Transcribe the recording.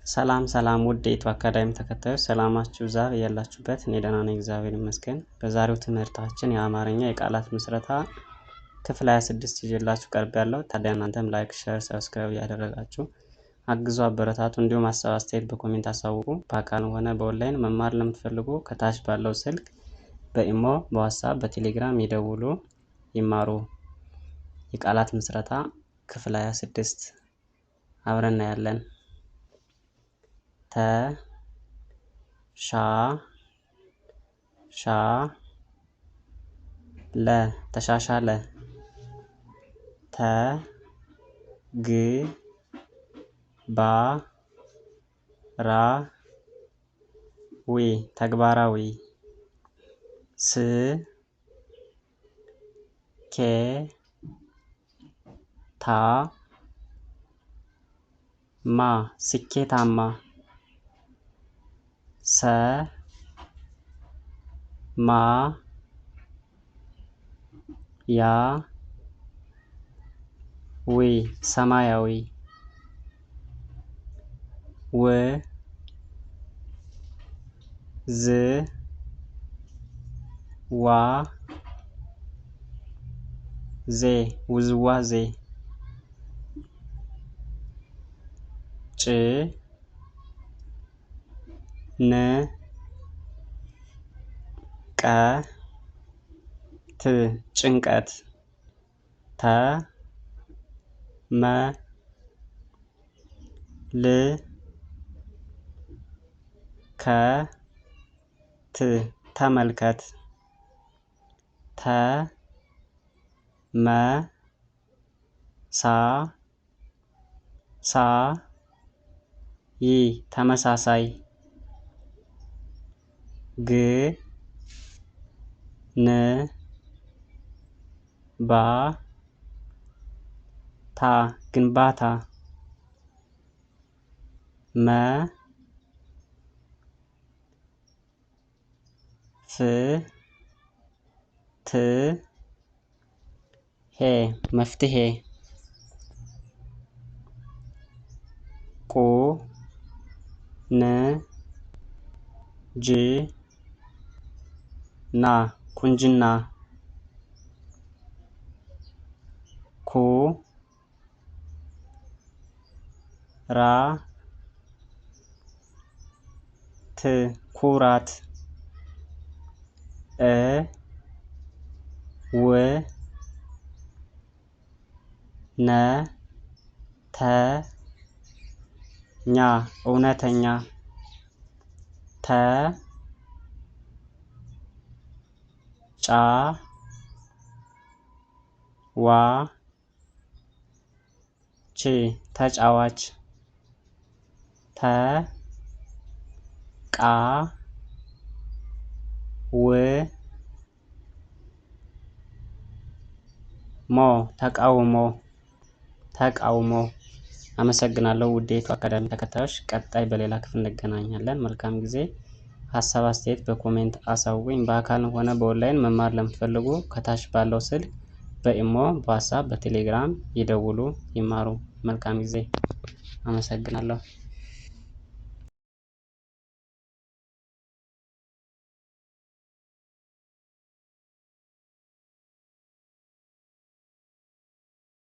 ሰላም ሰላም ውድ የኢትዮ አካዳሚ ተከታዮች ሰላማችሁ ይብዛ ያላችሁበት። እኔ ደህና ነኝ፣ እግዚአብሔር ይመስገን። በዛሬው ትምህርታችን የአማርኛ የቃላት ምስረታ ክፍል 26 ይዤላችሁ ቀርቤያለሁ። ታዲያ እናንተም like፣ share፣ subscribe እያደረጋችሁ አግዙ፣ አበረታቱ። እንዲሁም ሀሳብ አስተያየት በ comment አሳውቁ። በአካልም ሆነ በኦንላይን መማር ለምትፈልጉ ከታች ባለው ስልክ በኢሞ፣ በዋትስአፕ፣ በቴሌግራም ይደውሉ፣ ይማሩ። የቃላት ምስረታ ክፍል 26 አብረን እናያለን። ተ ሻ ሻ ለ ተሻሻለ። ተ ግ ባ ራ ዊ ተግባራዊ። ስ ኬ ታ ማ ስኬታማ። ሰ ማ ያ ዊ ሰማያዊ። ው ዝ ዋ ዜ ውዝዋዜ። ጭ ን ቀ ት ጭንቀት። ተ መ ል ከ ት ተመልከት። ተ መ ሳ ሳ ይ ተመሳሳይ። ግ ን ባ ታ ግንባታ። መ ፍ ት ሄ መፍትሄ። ቁ ን ጅ ና ቁንጅና። ኩ ራ ት ኩራት። እ ው ነ ተ ኛ እውነተኛ። ተ ጫ ዋ ች ተጫዋች። ተ ቃ ው ሞ ተቃውሞ ተቃውሞ። አመሰግናለሁ ውድ የኢትዮ አካዳሚ ተከታዮች፣ ቀጣይ በሌላ ክፍል እንገናኛለን። መልካም ጊዜ። ሀሳብ አስተያየት በ comment አሳውቁኝ። በአካልም ሆነ በኦንላይን መማር ለምትፈልጉ ከታች ባለው ስልክ በኢሞ፣ በዋትስአፕ፣ በቴሌግራም ይደውሉ፣ ይማሩ። መልካም ጊዜ። አመሰግናለሁ።